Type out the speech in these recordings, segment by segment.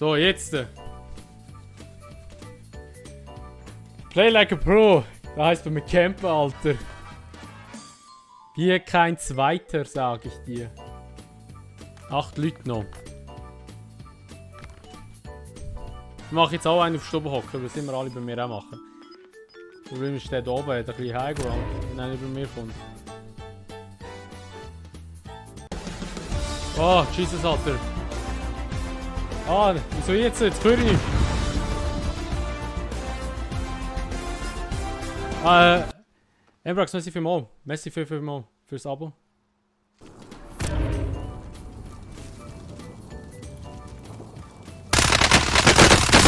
So, jetzt. Play like a Pro. Das heisst bei mir campen, Alter. Wie kein Zweiter, sage ich dir. 8 Leute noch. Ich mache jetzt auch einen auf Stube hocken, das immer alle bei mir auch machen. Das Problem ist, der da oben hat ein bisschen Highground, wenn einer bei mir kommt. Oh, Jesus, Alter. Ah, wieso jetzt? Jetzt höre ich. Embrax, merci vielmals. Merci vielmals fürs Abo.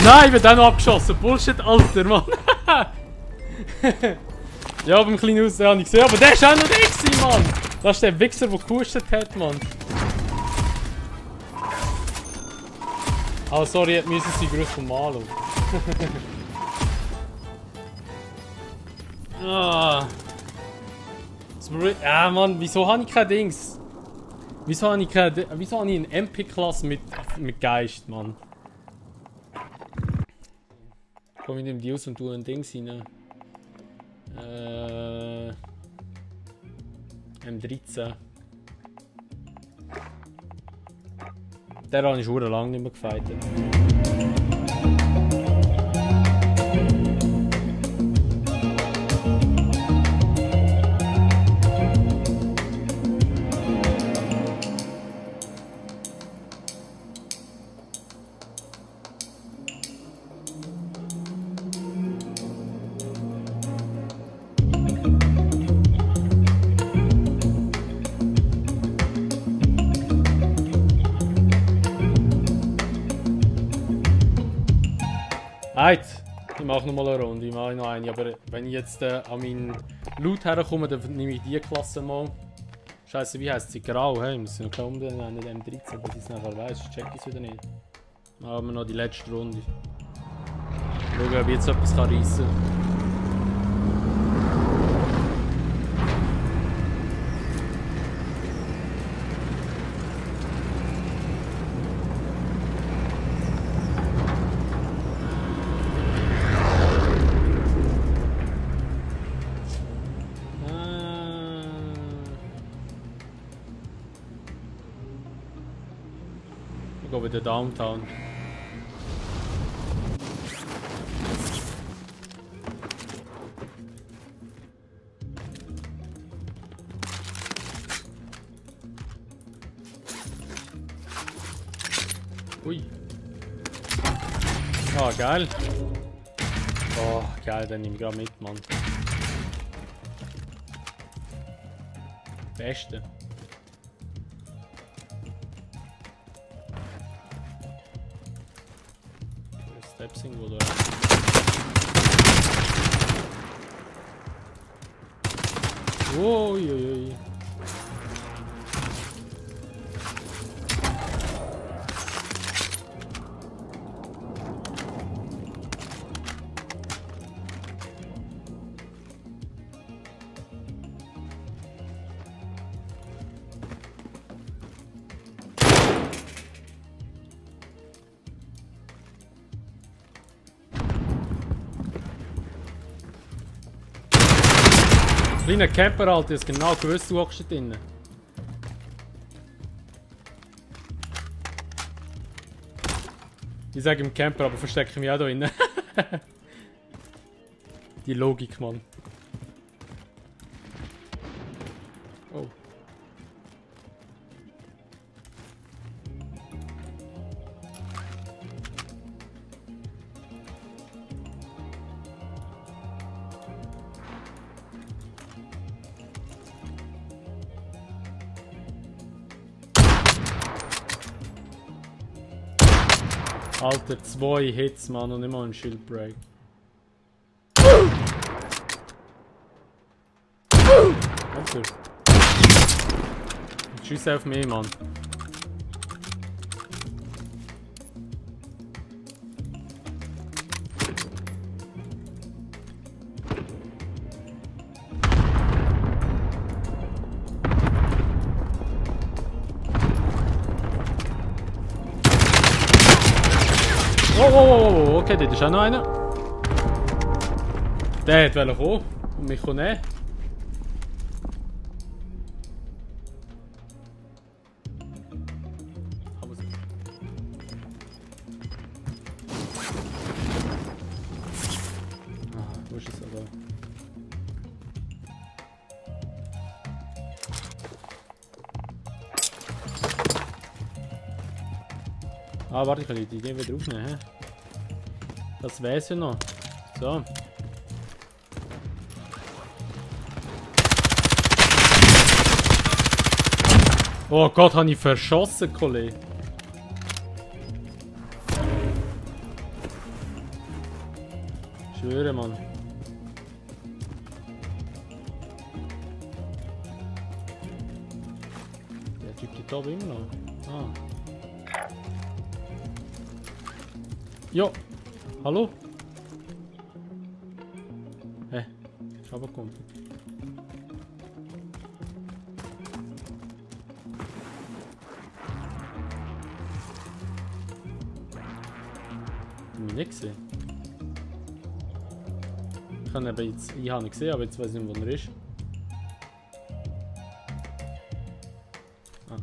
Nein, ich bin auch noch abgeschossen. Bullshit, Alter, Mann. Ja, beim kleinen Haus habe ich gesehen, aber der ist auch noch nicht, Mann. Das ist der Wichser, der gehustet hat, Mann. Oh, sorry, jetzt müssen sie grüß vom Malo. Ah. Ja, Mann, wieso habe ich kein Dings? Wieso habe ich eine MP-Klasse mit Geist, Mann? Komm, ich nehme die aus und tue ein Ding rein. M13. Der habe ich schon lange nicht mehr gefightet. Ich mache noch mal eine Runde, ich mache noch eine, aber wenn ich jetzt an meinen Loot herkomme, dann nehme ich die Klasse mal. Scheiße, wie heisst sie? Grau, hey, wir müssen noch umbenennen, nicht M13, bis ich es nachher weiss, check ich es wieder nicht. Dann haben wir noch die letzte Runde. Schauen, ob ich jetzt etwas reissen kann. Ich gehe wieder Downtown. Ui. Ah, geil. Oh, geil, den nehme ich gerade mit, Mann. Beste. Stepsing oder? Uiuiui. Kleiner Camper, Alter, ist genau gewusst, du hockst da drinnen. Ich sage im Camper, aber verstecke mich auch da drinnen. Die Logik, Mann. Oh. Alter, 2 Hits, Mann, und immer ein Shieldbreak. Alter. Tschüss auf mich, Mann. Oh, okay, dort ist auch noch einer. Der wollte kommen und mich nehmen. Wo ist es aber? Ah, warte, ich kann die Idee wieder aufnehmen. He? Das wär's ja noch. So. Oh Gott, habe ich verschossen, Kollege. Ich schwöre, Mann. Der Typ da oben immer noch. Ah. Jo. Hallo? Hä? Ist runtergekommen. Ich habe nicht gesehen. Ich habe ihn jetzt, ich habe ihn gesehen, aber jetzt weiß ich nicht, wo er ist. Ah.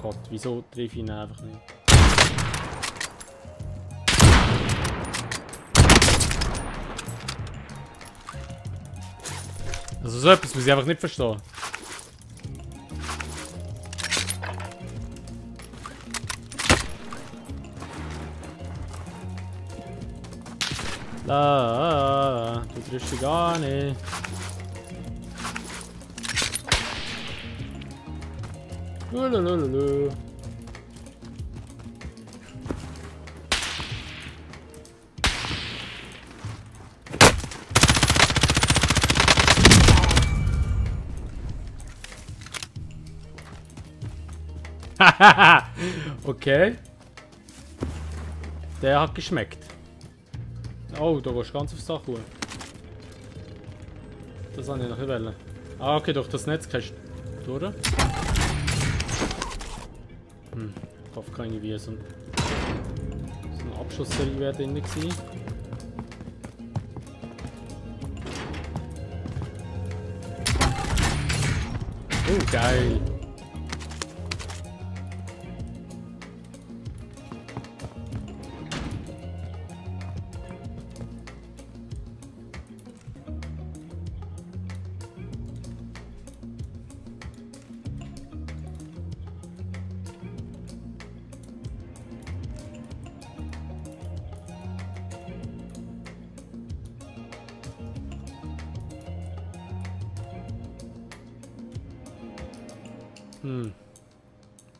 Gott, wieso treffe ich ihn einfach nicht? Also so etwas muss ich einfach nicht verstehen. Du triffst dich gar nicht. Lulululu. Okay. Der hat geschmeckt. Oh, da gehst du ganz aufs Dach hoch. Das wollte ich noch nicht wollen. Ah, okay, durch das Netz kannst du durch. Ich hoffe, keine wie so ein Abschussserie wäre drin gewesen. Oh, geil.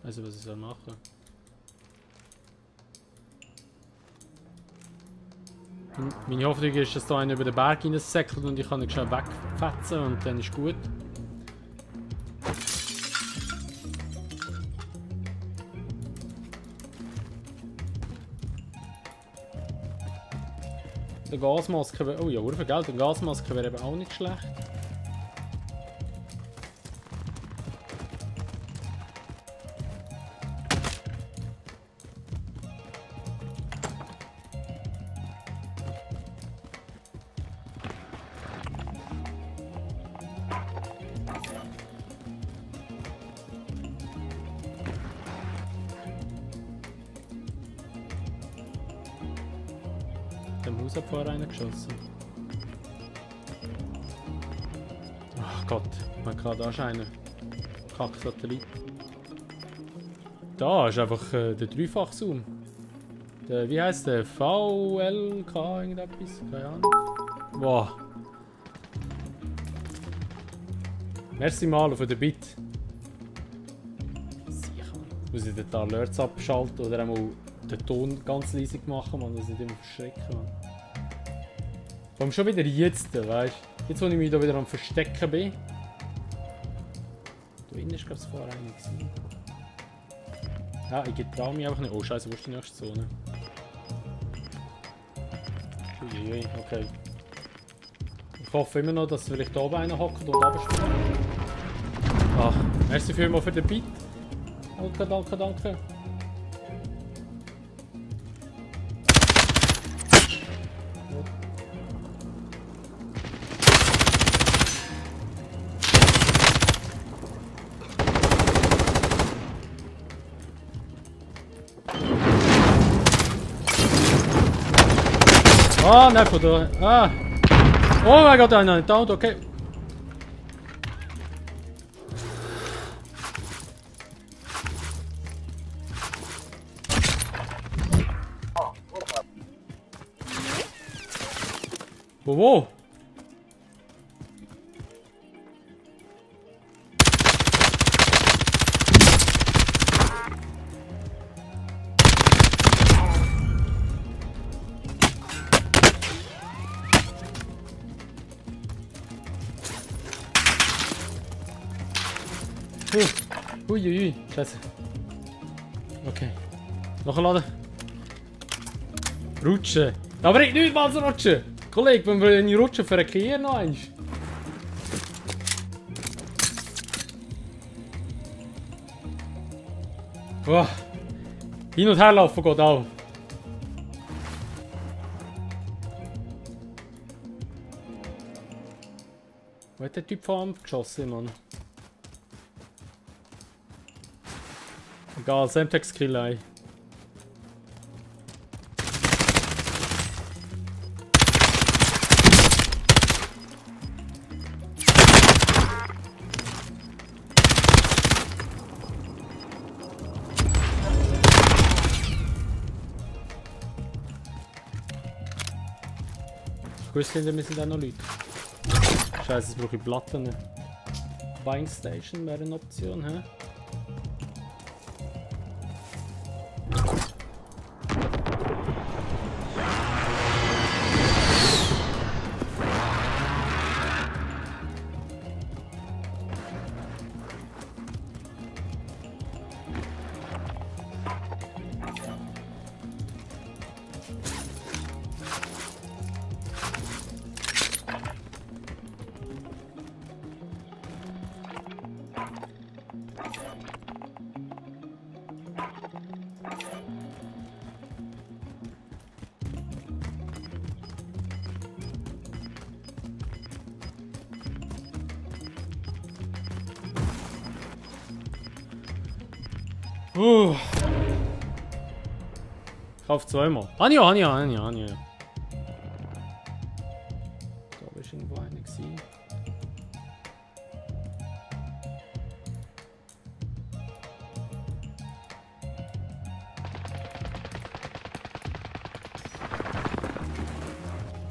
Also was ich soll machen. Meine Hoffnung ist, dass da einer über den Berg reinsäckelt und ich kann ihn schnell wegfetzen und dann ist gut. Die Gasmaske wäre... Oh ja, Urfe, gell? Die Gasmaske wäre eben auch nicht schlecht. Dem Hausabfahrer reingeschossen. Ach Gott, man kann da scheinen. Kack-Satellit. Da ist einfach der Dreifach-Zoom. Der, wie heisst der? VLK irgendetwas? Keine Ahnung. Wow. Merci mal für den Bit. Sicher. Muss ich den Alerts abschalten oder einmal den Ton ganz leise machen, man, dass ich nicht immer verschrecken, man. Vor allem schon wieder jetzt, weißt du? Jetzt, wo ich mich da wieder am Verstecken bin. Da innen ist, glaube ich, vorher einer. Ja, ich traue mich einfach nicht. Oh, Scheiße, wo ist die nächste Zone? Uiuiui, okay. Ich hoffe immer noch, dass vielleicht da oben einer hockt und runterspringt. Ach, merci vielmals für den Beat. Danke, danke, danke. Ah, nicht von da. Ah. Oh mein Gott, einer nicht down, okay. Wo? Uiuiui, scheiße. Okay. Noch laden. Rutschen. Aber ich nicht mal so rutschen. Kollege, wenn wir nicht rutschen, verkehren noch eins. Oh. Hin und her laufen geht auch. Wo hat der Typ von Amt geschossen, Mann? Egal, Semtex-Kill ein. Ich wusste nicht, wir sind auch noch Leute. Scheiße, jetzt brauche ich Platten. Buying Station wäre eine Option, hä? Ich kaufe zweimal. Anja. Da war irgendwo einer gewesen.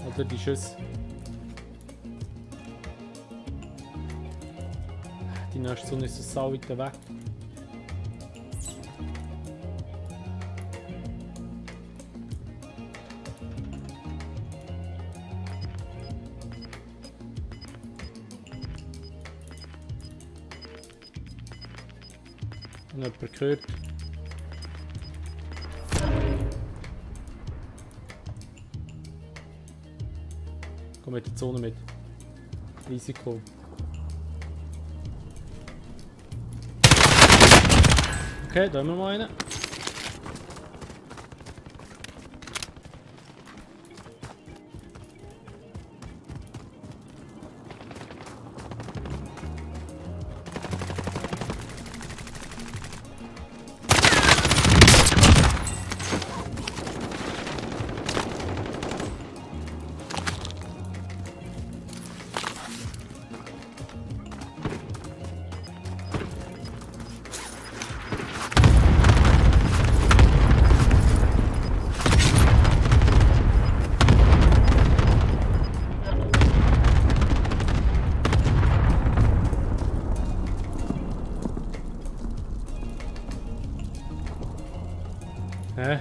Oder die Schüsse. Die nächste Sonne ist so sau weit weg. Und jemand gehört. Komm mit der Zone mit. Risiko. Okay, da haben wir mal einen. Hä?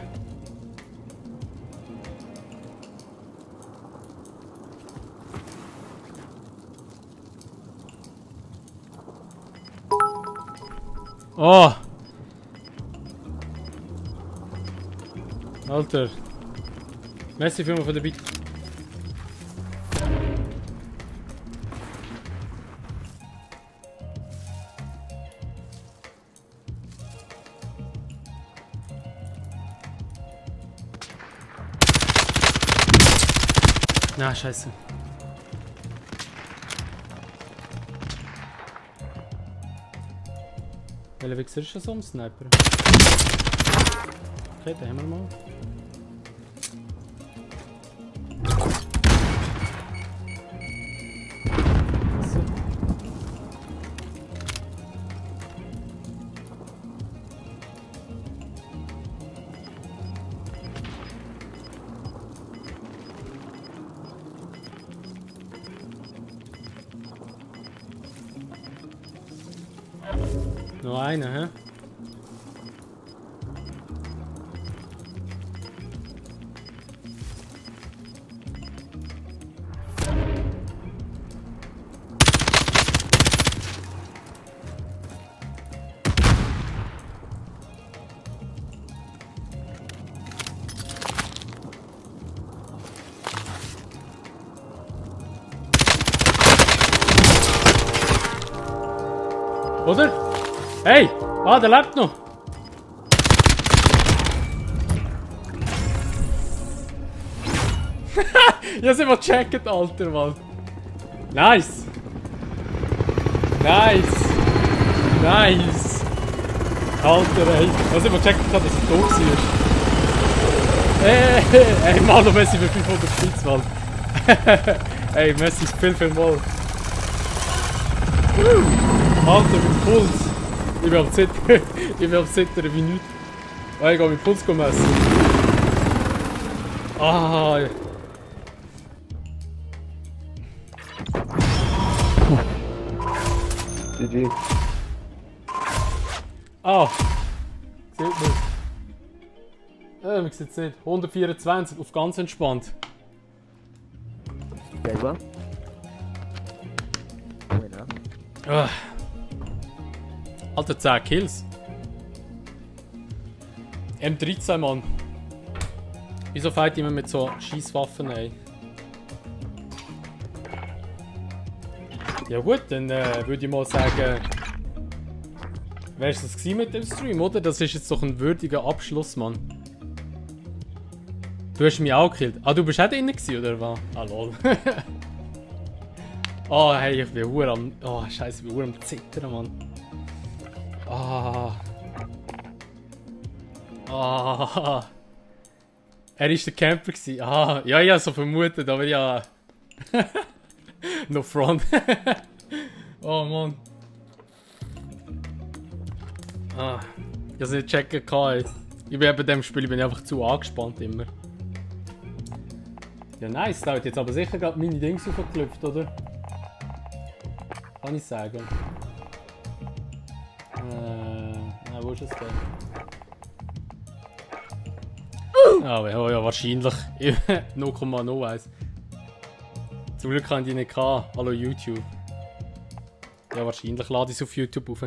Oh! Alter! Merci vielmals für den Beat. Na, scheiße. Welcher Wichser ist das so ein Sniper? Okay, den haben wir mal. noch einen, hä? Oder? Hey! Ah, der lebt noch! Ich hab's immer gecheckt, Alter, Mann. Nice! Nice! Nice! Alter, ey. Ich hab's immer gecheckt, dass es tot war. Ey, Manu, Messi für 500 Spitz, Mann. Ey, Messi ist viel mal. Alter, mit Puls! Ich bin am Zittern, wie nichts. Oh, ich gehe mit Puls messen. Ah! GG. Ah! Sieht man. Wie sieht's nicht? 124 auf ganz entspannt. Gelber. Ah. Alter, 10 Kills. M13, Mann. Wieso fight immer mit so Schießwaffen, ey? Ja gut, dann würde ich mal sagen... Wär's das gewesen mit dem Stream, oder? Das ist jetzt doch ein würdiger Abschluss, Mann. Du hast mich auch gekillt. Ah, du bist auch drinnen gewesen, oder was? Ah, lol. Oh, hey, ich bin hure am... Oh, scheiße, ich bin hure am Zittern, Mann. Ah. Ah. Er war der Camper gewesen. Ah, ja, ja, so vermutet, aber ja... No front. Oh, Mann. Ah. Ich hab's nicht checken können. Ich bin bei dem Spiel einfach zu angespannt immer. Ja, nice. Da hat jetzt aber sicher gerade meine Dings aufgeklüpft, oder? Kann ich sagen. Wo ist es denn? Ah, ja, wahrscheinlich. 0,01. Zum Glück haben die nicht gehabt. Hallo YouTube. Ja, wahrscheinlich lade ich es auf YouTube auf.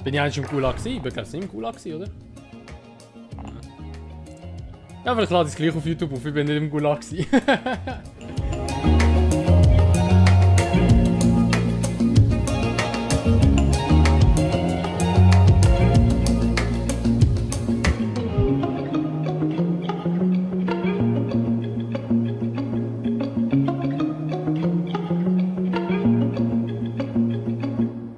Bin ich eigentlich im Gulag gewesen? Ich bin glaube ich nicht im Gulag gewesen, oder? Ja, vielleicht lade ich es gleich auf YouTube auf. Ich bin nicht im Gulag gewesen.